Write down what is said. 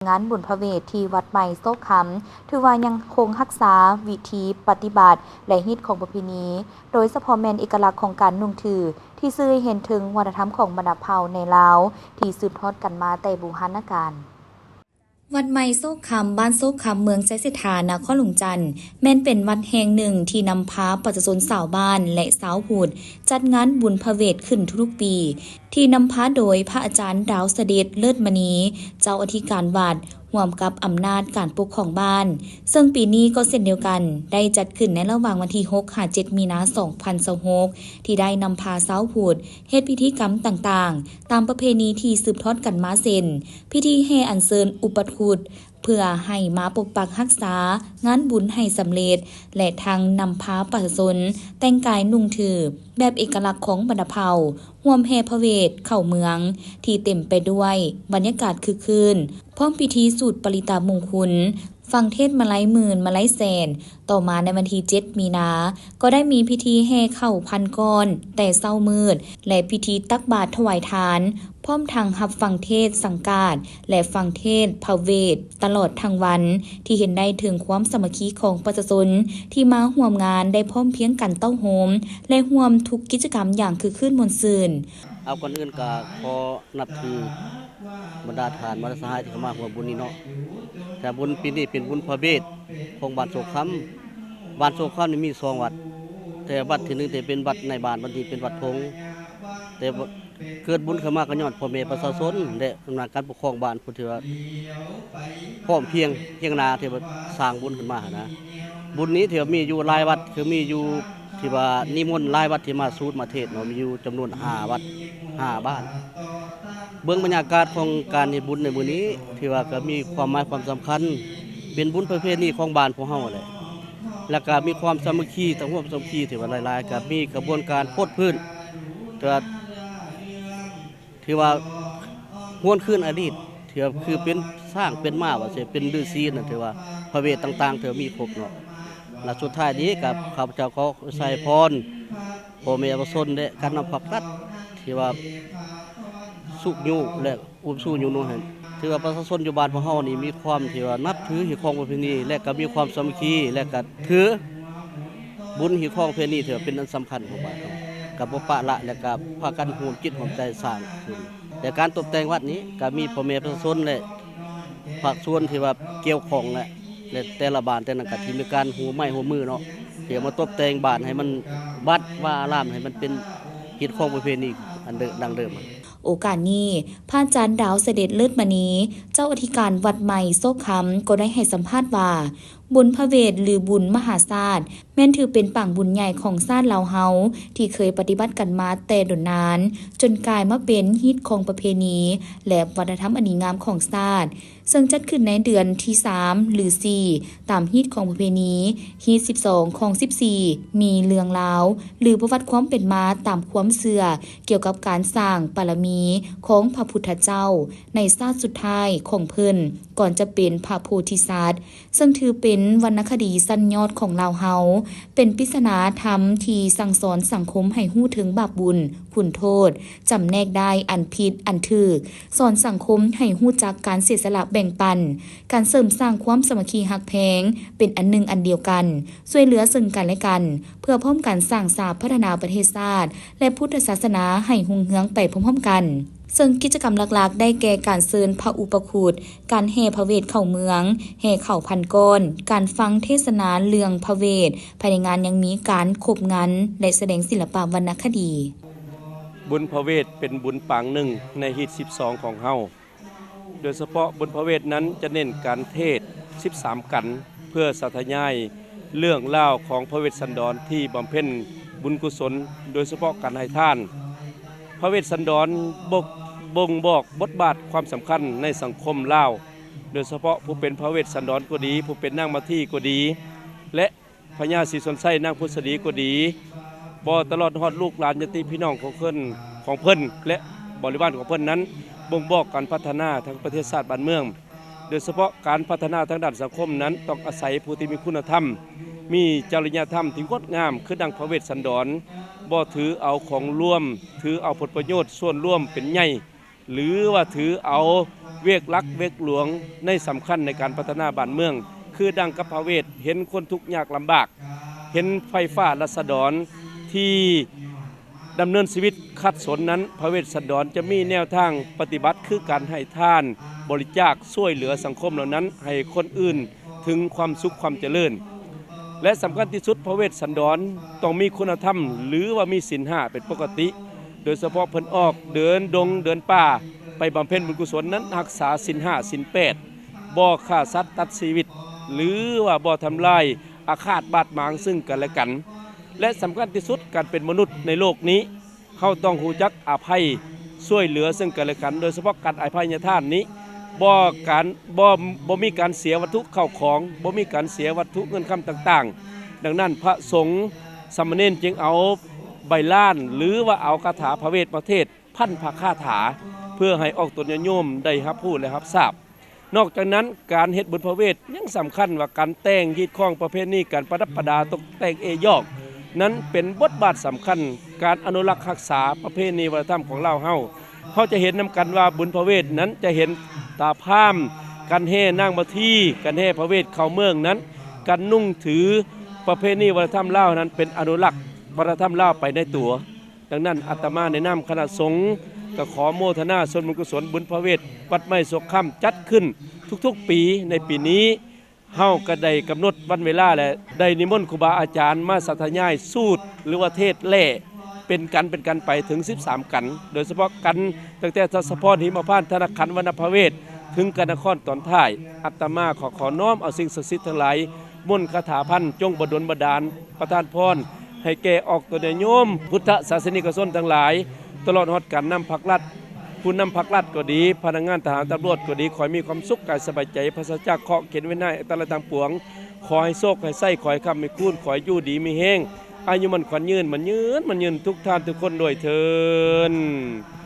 ງານບຸນພະເວດທີ່ວັດໃໝ່ໂຊກຄຳ ຖືວ່າຍັງຄົງຮັກສາວິທີປະຕິບັດ ແລະ ຮີດຄອງປະເພນີ, ໂດຍສະເພາະແມ່ນເອກະລັກຂອງການນຸ່ງຖື ທີ່ສື່ໃຫ້ເຫັນເຖິງວັດທະນະທຳຂອງບັນດາເຜົ່າໃນລາວ ທີ່ສືບທອດກັນມາແຕ່ບູຮານນະການ. ວັດໃໝ່ໂຊກຄຳ, ບ້ານໂຊກຄຳ, ເມືອງໄຊເສດຖາ, ນະຄອນຫຼວງຈັນ ແມ່ນເປັນວັດແຫ່ງໜຶ່ງທີ່ນຳພາປະຊາຊົນຊາວບ້ານ ແລະ ຊາວພຸດ ຈັດງານບຸນພະເວດຂຶ້ນທຸກໆປີ, ທີ່ນຳພາໂດຍພະອາຈານ ດາວສະເດັດ ເລີດມະນີ ເຈົ້າອະທິການວັດ ຮ່ວມກັບອຳນາດການປົກຄອງບ້ານ, ເຊິ່ງປີນີ້ກໍເຊັ່ນດຽວກັນ ໄດ້ຈັດຂຶ້ນໃນລະຫວ່າງວັນທີຫົກຫາເຈັດມີນາສອງພັນຊາວຫົກ ທີ່ໄດ້ນຳພາຊາວພຸດເຮັດພິທີກຳຕ່າງໆ ຕາມປະເພນີທີ່ສືບທອດກັນມາ ເຊັ່ນ ພິທີແຫ່ອັນເຊີນອຸປະຄຸດ ເພື່ອໃຫ້ມາປົກປັກຮັກສາງານບຸນໃຫ້ສຳເລັດ ແລະ ທັງນຳພາປະຊາຊົນແຕ່ງກາຍນຸ່ງຖືແບບເອກະລັກຂອງບັນດາເຜົ່າ ຮ່ວມແຫ່ພະເວດເຂົ້າເມືອງ ທີ່ເຕັມໄປດ້ວຍບັນຍາກາດຄຶກຄື້ນ, ພ້ອມພິທີສູດປະລິຕາມຸງຄຸນ, ຟັງເທດມາໄລໝື່ນ ມາໄລແສນ. ຕໍ່ມາໃນວັນທີເຈັດມີນາ ກໍໄດ້ມີພິທີແຫ່ເຂົ້າພັນກ້ອນແຕ່ເຊົ້າມືດ ແລະ ພິທີຕັກບາດຖວາຍທານ, ພ້ອມທັງຮັບຟັງເທດສັງກາດ ແລະ ຟັງເທດພະເວດຕະຫຼອດທັງວັນ, ທີ່ເຫັນໄດ້ເຖິງຄວາມສາມັກຄີຂອງປະຊາຊົນທີ່ມາຮ່ວມງານໄດ້ພ້ອມພຽງກັນເຕົ້າໂຮມ ແລະ ຮ່ວມທຸກກິດຈະກຳຢ່າງຄຶກຄື້ນມ່ວນຊື່ນ. ເອົາ ກ່ອນອື່ນກໍຂໍນັບຖືບັນດາທ່ານມະຫາສະຫາຍທີ່ເຂົ້າມາຮ່ວມບຸນນີ້ເນາະ. ແຕ່ບຸນປີນີ້ເປັນບຸນພະເວດຂອງບ້ານໂຊກຄຳ. ບ້ານໂຊກຄຳນີ້ມີສອງວັດ, ແຕ່ວັດທີໜຶ່ງທີ່ເປັນວັດໃນບ້ານ, ວັດນີ້ເປັນວັດທົ່ງ. ແຕ່ ເກີດບຸນຂຶ້ນມາກໍຍ້ອນພໍ່ແມ່ປະຊາຊົນ ແລະ ອຳນາດການປົກຄອງບ້ານ ຜູ້ທີ່ວ່າພ້ອມພຽງຮຽງໜ້າ ທີ່ວ່າສ້າງບຸນຂຶ້ນມາຫັ້ນນະ. ບຸນນີ້ທີ່ວ່າມີຢູ່ຫຼາຍວັດ ຄືມີຢູ່ທີ່ວ່ານິມົນຫຼາຍວັດທີ່ມາສູດມາເທດເນາະ, ມີຢູ່ຈຳນວນຫ້າວັດ ຫ້າບ້ານ. ເບິ່ງບັນຍາກາດຂອງການເຮັດບຸນໃນມື້ນີ້ ທີ່ວ່າກໍມີຄວາມໝາຍຄວາມສຳຄັນ ເປັນບຸນປະເພນີຂອງບ້ານພວກເຮົາແຫຼະ. ແລ້ວກໍມີຄວາມສາມັກຄີ ທັງຮ່ວມສາມັກຄີທີ່ວ່າຫຼາຍໆ ກໍມີຂະບວນການປົດພື້ນ ແຕ່ວ່າ ຖືວ່າຫວນຄືນອະດີດ ຖືວ່າຄືເປັນຊ້າງເປັນມ້າວ່າຊີ້ ເປັນລືສີນັ້ນ ຖືວ່າພະເວດຕ່າງໆ ຖືວ່າມີຄົບເນາະ. ແລະ ສຸດທ້າຍນີ້ກໍຂ້າພະເຈົ້າຂໍໄຊພອນພໍ່ແມ່ປະຊາຊົນ ແລະ ການນຳພາລັດ ທີ່ວ່າຊຸກຍູ້ ແລະ ອຸບຊູຍູ້ນຳໃຫ້ ຖືວ່າປະຊາຊົນຢູ່ບ້ານພວກເຮົານີ້ມີຄວາມທີ່ວ່ານັບຖືຮີດຄອງປະເພນີ ແລະ ກໍມີຄວາມສາມັກຄີ ແລະ ກໍຖື ບຸນຮີດຄອງປະເພນີຖືວ່າເປັນອັນສຳຄັນຂອງບ້ານເຮົາ ກໍບໍ່ປະລະ ແລະ ກໍພາກັນຮ່ວມຈິດຮ່ວມໃຈສ້າງຂຶ້ນ. ແລະ ການຕົບແຕ່ງວັດນີ້ກໍມີພໍ່ແມ່ປະຊາຊົນ ແລະ ພາກສ່ວນທີ່ວ່າກ່ຽວຂ້ອງ ແລະ ແລະ ແຕ່ລະບ້ານແຕ່ລະນັ້ນກໍທີ່ມີການຮ່ວມໄມ້ຮ່ວມມືເນາະ ທີ່ມາຕົບແຕ່ງບ້ານໃຫ້ມັນວັດວາອາຣາມ ໃຫ້ມັນເປັນຮີດຄອງປະເພນີອັນເດີ ດັ່ງເດີມ. ໂອກາດນີ້ ພະອາຈານ ດາວສະເດັດ ເລີດມະນີ ເຈົ້າອະທິການວັດໃໝ່ໂຊກຄຳ ກໍໄດ້ໃຫ້ສຳພາດວ່າ ບຸນພະເວດ ຫຼື ບຸນມະຫາຊາດ ແມ່ນຖືເປັນປາງບຸນໃຫຍ່ຂອງຊາດລາວເຮົາ ທີ່ເຄີຍປະຕິບັດກັນມາແຕ່ດົນນານ ຈົນກາຍມາເປັນຮີດຄອງປະເພນີ ແລະ ວັດທະນະທຳອັນດີງາມຂອງຊາດ, ເຊິ່ງຈັດຂຶ້ນໃນເດືອນທີສາມ ຫຼື ສີ່ ຕາມຮີດຄອງປະເພນີ, ຮີດສິບສອງ ຄອງສິບສີ່ ມີເລື່ອງລາວ ຫຼື ປະຫວັດຄວາມເປັນມາຕາມຄວາມເຊື່ອ ກ່ຽວກັບການສ້າງບາລະມີຂອງພະພຸດທະເຈົ້າ ໃນຊາດສຸດທ້າຍຂອງເພິ່ນ ກ່ອນຈະເປັນພະໂພທິສັດ, ເຊິ່ງຖືເປັນວັນນະຄະດີຊັ້ນຍອດຂອງລາວເຮົາ, ເປັນປິດສະໜາທຳທີ່ສັ່ງສອນສັງຄົມໃຫ້ຮູ້ເຖິງບາບບຸນ, ຄຸນໂທດ, ຈຳແນກໄດ້ອັນຜິດອັນຖືກ, ສອນສັງຄົມໃຫ້ຮູ້ຈັກການເສຍສະຫຼະແບ່ງປັນ, ການເສີມສ້າງຄວາມສາມັກຄີຮັກແພງ, ເປັນອັນໜຶ່ງອັນດຽວກັນ, ຊ່ວຍເຫຼືອເຊິ່ງກັນແລະກັນ, ເພື່ອພ້ອມກັນສ້າງສາພັດທະນາປະເທດຊາດ ແລະ ພຸດທະສາສະໜາໃຫ້ຮຸ່ງເຮືອງໄປພ້ອມໆກັນ. ເຊິ່ງກິດຈະກຳຫຼັກໆ ໄດ້ແກ່ການເຊີນພະອຸປະຄຸດ, ການແຫ່ພະເວດເຂົ້າເມືອງ, ແຫ່ເຂົ້າພັນກ້ອນ, ການຟັງເທດສະໜາເລື່ອງພະເວດ, ພາຍໃນງານຍັງມີການຄົບງັນ ແລະ ສະແດງສິລະປະວັນນະຄະດີ. ບຸນພະເວດເປັນບຸນປາງໜຶ່ງໃນຮີດສິບສອງຂອງເຮົາ. ໂດຍສະເພາະບຸນພະເວດນັ້ນຈະເນັ້ນການເທດສິບສາມກັນ ເພື່ອສາທະຍາຍເລື່ອງລາວຂອງພະເວດສັນດອນທີ່ບຳເພັນບຸນກຸສົນ, ໂດຍສະເພາະການໃຫ້ທານ. ພະເວດສັນດອນບົ່ງ ບົ່ງບອກບົດບາດຄວາມສຳຄັນໃນສັງຄົມລາວ, ໂດຍສະເພາະຜູ້ເປັນພະເວດສັນດອນກໍດີ, ຜູ້ເປັນນາງມາທີກໍດີ ແລະ ພະຍາສີສອນໄຊ ນາງພຸດສະດີກໍດີ, ບໍ່ຕະຫຼອດຮອດລູກຫຼານຍາດຕິພີ່ນ້ອງຂອງເພິ່ນ ຂອງເພິ່ນ ແລະ ບໍລິວານຂອງເພິ່ນນັ້ນ ບົ່ງບອກການພັດທະນາທາງປະເທດຊາດບ້ານເມືອງ, ໂດຍສະເພາະການພັດທະນາທາງດ້ານສັງຄົມນັ້ນ ຕ້ອງອາໄສຜູ້ທີ່ມີຄຸນນະທຳ, ມີຈະລິຍະທຳທີ່ງົດງາມ ຄືດັ່ງພະເວດສັນດອນ, ບໍ່ຖືເອົາຂອງລວມ, ຖືເອົາຜົນປະໂຫຍດສ່ວນລວມເປັນໃຫຍ່. ຫຼືວ່າຖືເອົາ ວຽກຫຼັກວຽກຫຼວງໃນສຳຄັນໃນການພັດທະນາບ້ານເມືອງ ຄືດັ່ງກັບພະເວດເຫັນຄົນທຸກຍາກລຳບາກ, ເຫັນໄພຟ້າລາຊະດອນທີ່ດຳເນີນຊີວິດຂັດສົນນັ້ນ, ພະເວດສັນດອນຈະມີແນວທາງປະຕິບັດ ຄືການໃຫ້ທານ, ບໍລິຈາກ, ຊ່ວຍເຫຼືອສັງຄົມເຫຼົ່ານັ້ນໃຫ້ຄົນອື່ນ ເຖິງຄວາມສຸກຄວາມຈະເລີນ. ແລະສຳຄັນທີ່ສຸດ ພະເວດສັນດອນຕ້ອງມີຄຸນນະທຳ ຫຼືວ່າມີສິນຫ້າເປັນປົກກະຕິ, ໂດຍສະເພາະເພິ່ນອອກເດີນດົງເດີນປ່າ ໄປບຳເພັນບຸນກຸສົນນັ້ນ ຮັກສາສິນຫ້າສິນແປດ, ບໍ່ຂ້າສັດຕັດຊີວິດ ຫຼືວ່າບໍ່ທຳລາຍອາຄາດບາດໝາງຊຶ່ງກັນແລະກັນ. ແລະສຳຄັນທີ່ສຸດ ການເປັນມະນຸດໃນໂລກນີ້ ເຮົາຕ້ອງຮູ້ຈັກອະໄພ ຊ່ວຍເຫຼືອເຊິ່ງກັນແລະກັນ, ໂດຍສະເພາະການອະໄພຍະທານນີ້ ບໍ່ການ ບໍ່ ບໍ່ມີການເສຍວັດຖຸເຂົ້າຂອງ, ບໍ່ມີການເສຍວັດຖຸເງິນຄຳຕ່າງໆ. ດັ່ງນັ້ນ ພະສົງສາມະເນນຈຶ່ງເອົາໃບລານ ຫຼືວ່າເອົາຄາຖາພະເວດມະເທດພັນພະຄາຖາ ເພື່ອໃຫ້ອອກຕົນຍາດໂຍມໄດ້ຮັບຮູ້ ແລະ ຮັບຊາບ. ນອກຈາກນັ້ນ ການເຮັດບຸນພະເວດຍັງສຳຄັນວ່າ ການແຕ່ງຮີດຄອງປະເພນີ, ການປະດັບປະດາຕົກແຕ່ງເອຍອກ ນັ້ນເປັນບົດບາດສຳຄັນ ການອະນຸລັກຮັກສາປະເພນີວັດທະນະທຳຂອງລາວເຮົາ. ເຮົາຈະເຫັນນຳກັນວ່າບຸນພະເວດນັ້ນຈະເຫັນຕາພາມ, ການແຫ່ນາງມາທີ, ການແຫ່ພະເວດເຂົ້າເມືອງນັ້ນ, ການນຸ່ງຖືປະເພນີວັດທະນະທຳລາວນັ້ນ ເປັນອະນຸລັກວັດທະນະທຳລາວໄປໃນຕົວ. ດັ່ງນັ້ນ ອາດຕະມາໃນນາມຄະນະສົງ ກໍຂໍໂມທະນາສ່ວນບຸນກຸສົນບຸນພະເວດວັດໄມ້ໂສກຄຳ ຈັດຂຶ້ນທຸກໆປີ. ໃນປີນີ້ ເຮົາກໍໄດ້ກຳນົດວັນເວລາ ແລະ ໄດ້ນິມົນຄູບາອາຈານມາສາທະຍາຍສູດ ຫຼືວ່າເທດແລ່ເປັນກັນເປັນກັນໄປເຖິງສິບສາມກັນ, ໂດຍສະເພາະກັນຕັ້ງແຕ່ທັດສະພອນຫິມມະພານ ທະນະຂັນ ວັນນະພະເວດ ເຖິງກັນນະຄອນຕອນທ້າຍ. ອາດຕະມາຂໍ ຂໍນ້ອມເອົາສິ່ງສັກສິດທັງຫຼາຍ ມົນຄາຖາພັນ ຈົ່ງບັນດົນບັນດານ ປະທານພອນໃຫ້ແກ່ອອກຕົນຍາດໂຍມ ພຸດທະສາສະນິກະຊົນທັງຫຼາຍ, ຕະຫຼອດຮອດການນຳພັກລັດ, ຜູ້ນຳພັກລັດກໍດີ, ພະນັກງານທະຫານຕຳຫຼວດກໍດີ, ຂໍໃຫ້ມີຄວາມສຸກກາຍສະບາຍໃຈ, ປາສະຈາກເຄາະເຂັນເວນາຍອັນຕະລາຍຕ່າງປວງ, ຂໍໃຫ້ໂຊກໃຫ້ໄຊ, ຂໍໃຫ້ຄ້ຳໃຫ້ຄູນ, ຂໍໃຫ້ຢູ່ດີມີແຮງ, ອາຍຸໝັ້ນຂວັນຍືນ, ໝັ້ນຍືນ, ໝັ້ນຍືນທຸກທ່ານທຸກຄົນດ້ວຍເທີ້ນ.